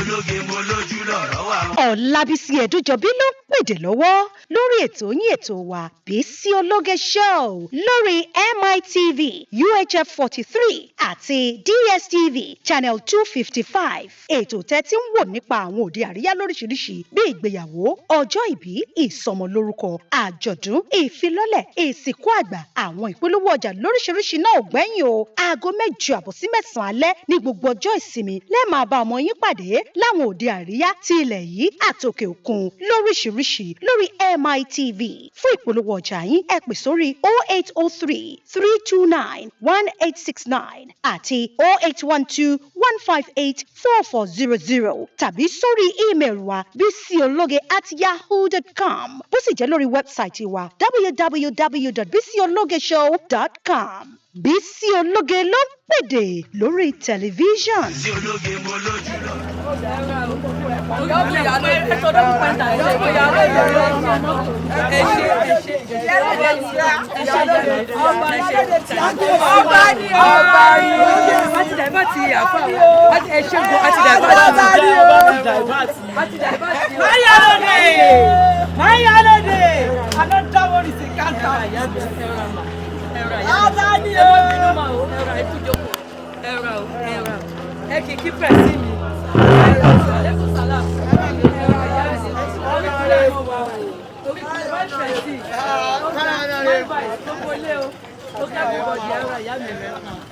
Ológe, mo lójú lọ̀rọ̀ wà. Ọ̀làbísí Ẹ̀dújọbí ló ń pèdè lọ́wọ́ lórí ètò yín, ètò wa, Bísí Ológe Show, lórí MITV UHF 43 àti DSTV channel 255. Ètò tẹ́tí ń wò nípa àwọn òde àríyá lóríṣiríṣi bíi ìgbéyàwó, ọjọ́ ìbí, ìsọmọlórúkọ, àjọ̀dún, ìfilọ́lẹ̀, ìsìnkú àgbà, àwọn ìpolówó ọjà lóríṣiríṣi náà ò gbẹ́yìn o. Aago 8:30 sí 9 alẹ́ ní gbogbo ọjọ́ ìsinmi lẹ́ẹ̀ máa bá ọmọ yín pàdé láwọn òde àríyá ti ilẹ̀ yìí àtòkè òkun lóríṣiríṣi lórí MITV. Fún ìpolówó ọjà yín, ẹ pè sórí 0803 329 1869 àti 0812 158 4400 tàbí sórí email wa bisiologe@yahoo.com, bó sì jẹ́ lórí website wa www.bisiologeshow.com. Bísí Ológe ló ń pèdè lórí tẹlifíṣàn. Bísí Ológe, mo lójú lọ̀rọ̀. Ọba ni, ọba ni àti dàbà ti àfà àti ẹṣẹgun àti dàbà ti àti dàbà ti. Mayalode! Mayalode! Another one is a cancer. Ọba ni Ẹ o! má bínú mà o, ẹ̀rọ ẹ̀kú jókòó, ẹ̀rọ o, ẹ̀rọ ẹ kì í kí pẹ̀sì mi. Ẹ̀rọ aleykum salam, ẹ̀rọ ìyá mi, orí kúlẹ̀ mọ́ wa o, orí kúlẹ̀ wá pẹ̀sì my vice, gbogbo ilé o, ó ká everybody. Ẹ̀rọ ìyá mi,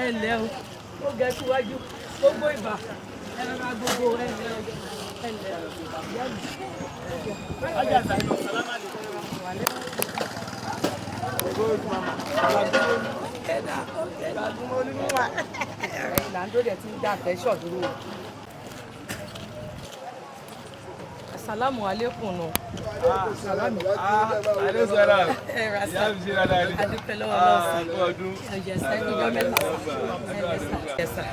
ẹ̀ ǹlẹ́ o, ó gẹ̀ síwájú gbogbo ìbà, ẹ̀rọ gbogbo, ẹ̀ ǹlẹ́ o, ẹ̀ ǹlẹ́ ìyá mi. Asalaamu aleykum nù. Ẹ̀rọ adúpẹ́ lọ́wọ́ lọ́sàn. Ẹ̀yẹ sẹ́kùjọ́ mẹ́ta. Ẹ̀yẹ sà.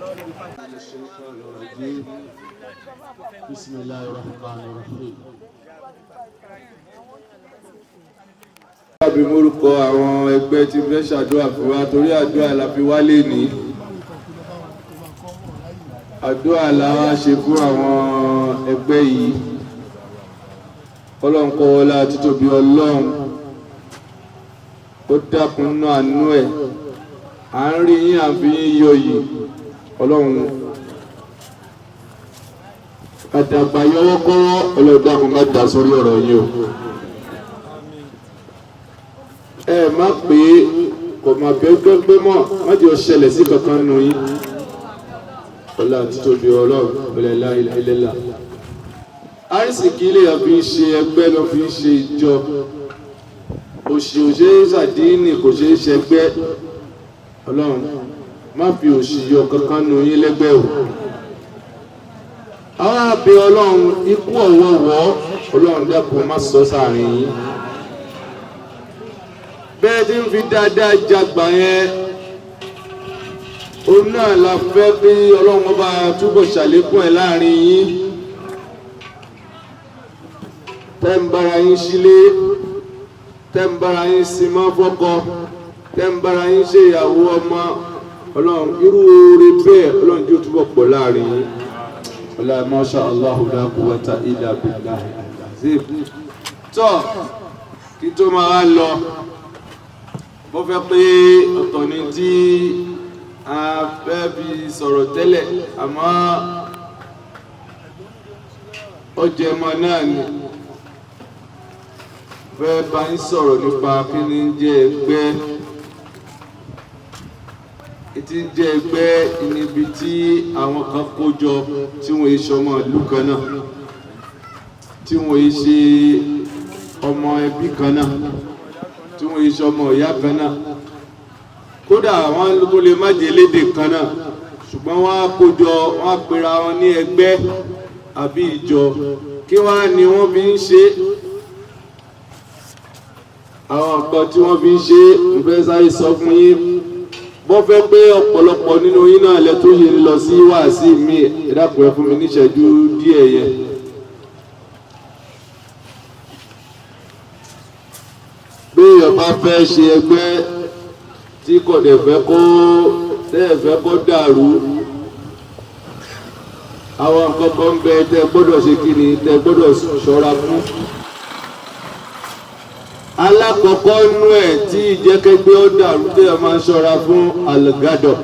الشيطان الرجيم بسم الله الرحمن الرحيم. Bí morúkọ àwọn ẹgbẹ́ tí fẹ́ ṣàdúrà fún wa, torí àdúrà la fi wálé ní àdúrà la wá ṣe fún àwọn ẹgbẹ́ yìí. Ọlọ́run kọ́ wọlé títóbi Ọlọ́run, ó dákun nínú àánú ẹ̀. À ń rí yín, à ń fi yín yọ yìí. Ọlọ́run àdàgbà yọwọ́kọ́wọ́, Ọlọ́run dákun má dá sórí ọ̀rọ̀ yìí o. Ẹ má pé kò má bẹ́gbẹ́gbẹ́ mọ́, má jẹ́ ó ṣẹlẹ̀ sí kankan nù yín. Ọlá títóbi Ọlọ́run, ọlẹ́lá ilẹ̀lá àrísìkí lè fi ń ṣe ẹgbẹ́ ló fi ń ṣe ìjọ. Òṣì òṣè sàdínì kò ṣeé ṣẹgbẹ́. Ọlọ́run má fi òṣì yọ kankan nù yín lẹ́gbẹ́ o. Àwọn àbẹ̀ Ọlọ́run, ikú ọ̀wọ́wọ́, Ọlọ́run dákun má sọ sáàrin yín. Bẹ́ẹ̀ tí ń fi dáadáa jagbà yẹn, òun náà la fẹ́ bí Ọlọ́run ọba túbọ̀ ṣàlékún ẹ̀ láàrin yín. Tẹ́ ń bára yín sílé, tẹ́ ń bára yín simọ́ fọ́kọ, tẹ́ ń bára yín ṣe ìyàwó ọmọ, Ọlọ́run irú oore bẹ́ẹ̀, Ọlọ́run yóò túbọ̀ pọ̀ láàrin yín. Ọlá masha Allahu la quwwata illa billahi al-azim. Tọ́ kí tó máa wá lọ, mo fẹ́ pé ọ̀tọ̀ ni tí a fẹ́ fi sọ̀rọ̀ tẹ́lẹ̀, àmọ́ ó jẹ mọ́ náà ni fẹ́ bá yín sọ̀rọ̀ nípa kí ni ń jẹ́ ẹgbẹ́. Ìtí ń jẹ́ ẹgbẹ́ níbi tí àwọn kan kó jọ tí wọ́n ṣe ọmọ ìlú kan náà, tí wọ́n ṣe ọmọ ẹbí kan náà, tí wọ́n ṣe ọmọ ìyá kan náà, kódà wọ́n tó lè má jẹ́ lédè kan náà, ṣùgbọ́n wọ́n á kó jọ, wọ́n á pera wọn ní ẹgbẹ́ àbí ìjọ. Kí wọ́n á ní wọ́n fi ń ṣe àwọn nǹkan tí wọ́n fi ń ṣe, ń fẹ́ sáré sọ fún yín. Bọ́ fẹ́ pé ọ̀pọ̀lọpọ̀ nínú yín náà lẹ tó yẹ ń lọ sí wàásì mi. Ẹ dákun, ẹ fún mi níṣẹ́jú díẹ̀ yẹn. Bí èèyàn bá bá fẹ́ ṣe ẹgbẹ́ tí kò dẹ̀ fẹ́ kó tẹ́ ẹ fẹ́ kó dàrú, àwọn nǹkan kan ń bẹ tẹ́ gbọ́dọ̀ ṣe kí ni, tẹ́ gbọ́dọ̀ ṣọ́ra fún. Alákọ̀ọ́kọ́ nú ẹ̀ tí ìjẹ́kẹ́gbẹ́ ó dàrú tẹ́ ẹ máa ń ṣọ́ra fún, àlùgádọ̀,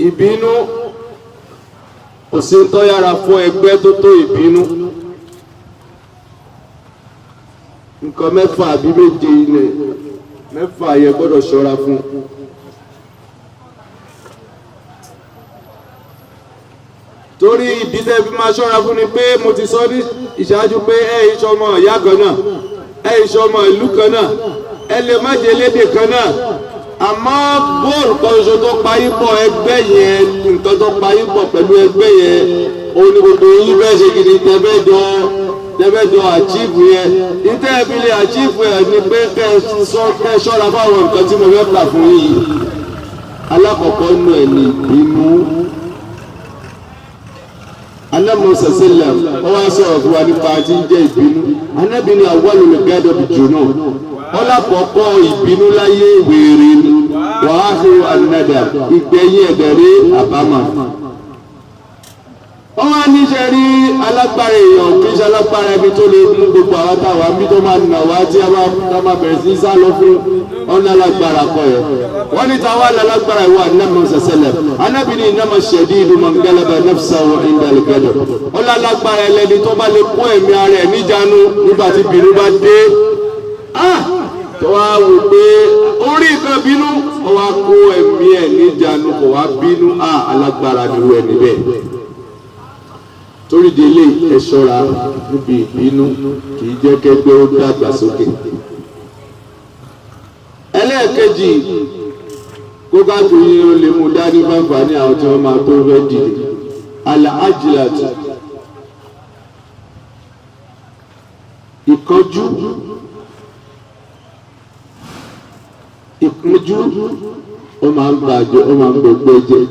ìbínú. Kò sí ń tọ́yára fún ẹgbẹ́ tó tó ìbínú. Nǹkan mẹ́fà àbí méje ilẹ̀ mẹ́fà yẹ gbọ́dọ̀ ṣọ́ra fún. Torí ìdí tẹ́ fi máa ṣọ́ra fún ni pé mo ti sọ ní ìṣáájú pé ẹ iṣẹ́ ọmọ ìyá kan náà, ẹ iṣẹ́ ọmọ ìlú kan náà, ẹ lè má jẹ lédè kan náà, àmọ́ góòlù kan ṣoṣo tó parí pọ̀ ẹgbẹ́ yẹn, nǹkan tó parí pọ̀ pẹ̀lú ẹgbẹ́ yẹn, òun ni gbogbo yín fẹ́ ṣe gidi tẹ́fẹ́ jọ àchíìfù yẹn. Ìtẹ́ ẹ fi lè àchíìfù yẹn ni pé kẹ́ ẹ ṣọ́ra fáwọn nǹkan tí mo fẹ́ kà fún yìí. Alákọ̀ọ́kọ́ nù ẹ̀ ní ìbínú. Anabi sẹsẹlẹm wọn wá sọ̀rọ̀ fún wa nípa tí ń jẹ́ ìbínú. Anabi ni awwalul ghadabi junun, ọlákọ̀ọ́kọ́ ìbínú láyé wèrè ni, wa akhiru an-nadam, ìgbẹ̀yìn ẹ̀dẹ̀rẹ́ àbámà. Wọ́n wá níṣẹ́ rí alágbára èèyàn kì í ṣe alágbára ẹni tó lè mú gbogbo àwọn táwa bí tó máa nà wá tí a máa bẹ̀rẹ̀ sí sá lọ fún ọ̀nà alágbára kọ yẹn. Wọ́n ní táwa lálágbára ìwà Ànábì sẹ̀sẹ̀lẹ̀. Ànábì ní innama shadidu man galaba nafsahu inda al-ghadab. Ọ̀nà alágbára ẹlẹ́ni tó bá lè kó ẹ̀mí ara ẹ̀ níjànú nígbà tí bínú bá dé. Tó wá wò pé orí nǹkan bínú, ó wá kó ẹ̀mí ẹ̀ níjànú, kò wá bínú, alágbára nírú ẹ̀ níbẹ̀. Torí délé ẹ ṣọ́ra níbi ìbínú, kì í jẹ́ kẹ́gbẹ́ ó dàgbà sókè. Ẹlẹ́ẹ̀kejì, kó bá tó yín ó lè mú dání fáfáà ní àwọn tí wọ́n máa tó fẹ́ dìde. Àlà ájìlàtì, ìkánjú, ìkánjú ó máa ń bàjẹ́, ó máa ń gbogbo jẹ́.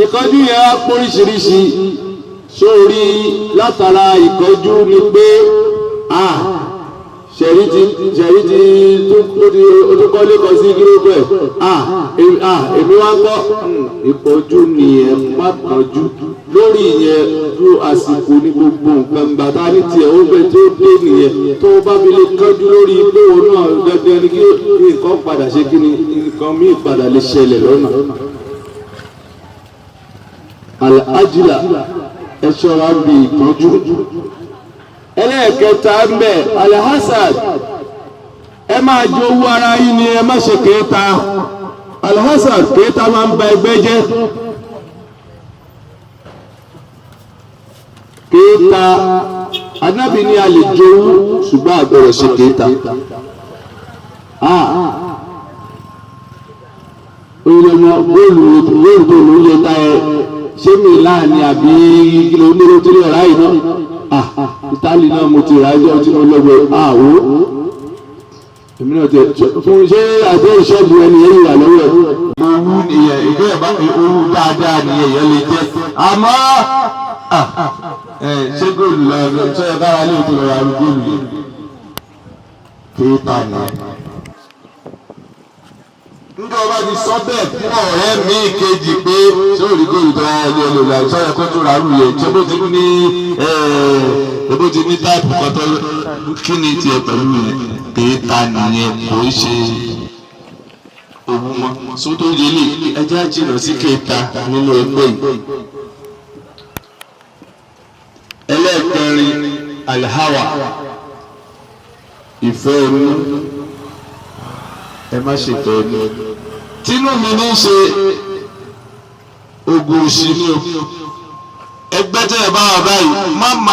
Ìkánjú yẹn á póríṣiríṣi. Sórí látara ìkánjú ni pé ṣẹ̀rí ti ó tún kọ́lé kan sí gírógbó ẹ̀, èmi wá ń kọ́. Ìkánjú nìyẹn, má kánjú lórí ìyẹn. Dúró àsìkò ní gbogbo nǹkan bàtà ní tiẹ̀ ó fẹ́ tó dé nìyẹn. Tó o bá fi lè kánjú lórí pé òun náà dandan ni kí nǹkan padà ṣe kí ni, nǹkan míì padà lè ṣẹlẹ̀ lọ́nà. Àlàájìlá, ẹ ṣọ́ra bí ìkánjú. Ẹlẹ́ẹ̀kẹta ń bẹ, alhassad, ẹ máa jẹ owó ara yín ni, ẹ má ṣe kéta. Alhassad, kéta máa ń ba ẹgbẹ́ jẹ́. Kéta, Ànábì ní a lè jowú ṣùgbọ́n a gbọ́dọ̀ ṣe kéta. Oyinlọmọ góòlù góòlù tó ló ń yẹ ta ẹ, ṣé mi láàní àbí kí ló ní ló ti lè rà yìí náà? Italy náà mo ti rà á jọ tí mo lọ bẹ àwò. Èmi náà ti fún ṣé àjọ ìṣọ́ọ̀bù ẹni yẹn wà lọ́wọ́ ẹ̀. Owó nìyẹn, ìgbẹ́ ẹ̀ bá owó dáadáa nìyẹn yẹn lè jẹ́. Àmọ́ ṣé góòlù lọ ṣé ẹ bára lè tó lọ ra góòlù yẹn? Kéèta nìyẹn. Nígbà wọ́n bá ti sọ bẹ́ẹ̀ fún ọ̀rẹ́ mi kejì pé ṣé ò rí góòlù tó ẹ lè lò láì sọ́yẹ kó tó ra rú yẹn, ṣé bó ti ní bó ti ní táìpù kan tó kí ni tiẹ̀ pẹ̀lú yẹn? Kéèta nìyẹn, kò ń ṣe owó mọ́. Sótó yẹlé ẹjẹ́ àjìnà sí kéèta nínú ẹgbẹ́ yìí. Ẹlẹ́ẹ̀kẹrin, alhawa, ìfẹ́ ẹnu, ẹ má ṣe fẹ́ ẹnu. Tínú mi ní ṣe ogun òṣì ni o. Ẹgbẹ́ tẹ́ ẹ bá wà báyìí má má.